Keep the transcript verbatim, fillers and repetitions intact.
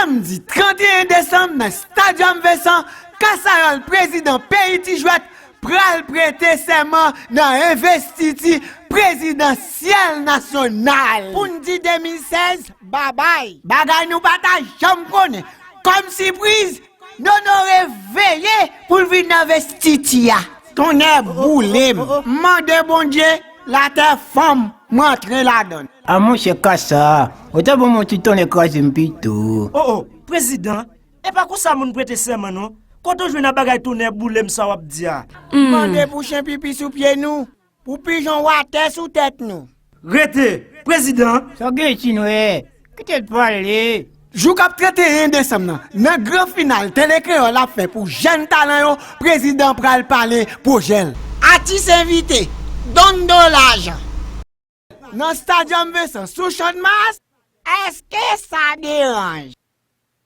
Samdi trannteyen desanm nan Stadium Vincent, Kasayòl prezidan peyi Ti Jwèt pral prete sèman nan envestiti prezidansyèl nasyonal. Pou n di de mil sèz, babay. Bagay nou pa ta janm konnen. Kòm sipriz, Nono reveye pou l vin nan envestiti a. Tonnè boule m. M mande Bondye, latè fanm, m antre ladan l. A monchè Kasa, ou ta ban m yon ti tonnè kraze m pito. O, o, prezidan, e pa konsa moun prete sèman non. Kote w jwenn a bagay tonnè boule m sa w ap di a? Mande pou chen pipi sou pye nou, pou pijon watè sou tèt nou. Rete, prezidan. Sa w gen Chinwe? Kite l pale. Jou k ap trannteyen desanm nan, nan gran final Tele Kreyòl ap fè pou jèn talan yo, prezidan pral pale pwojè l. Atis envite, Dondo Lajan. Nan Stadium Vincent sou Channmas. Èske sa deranje?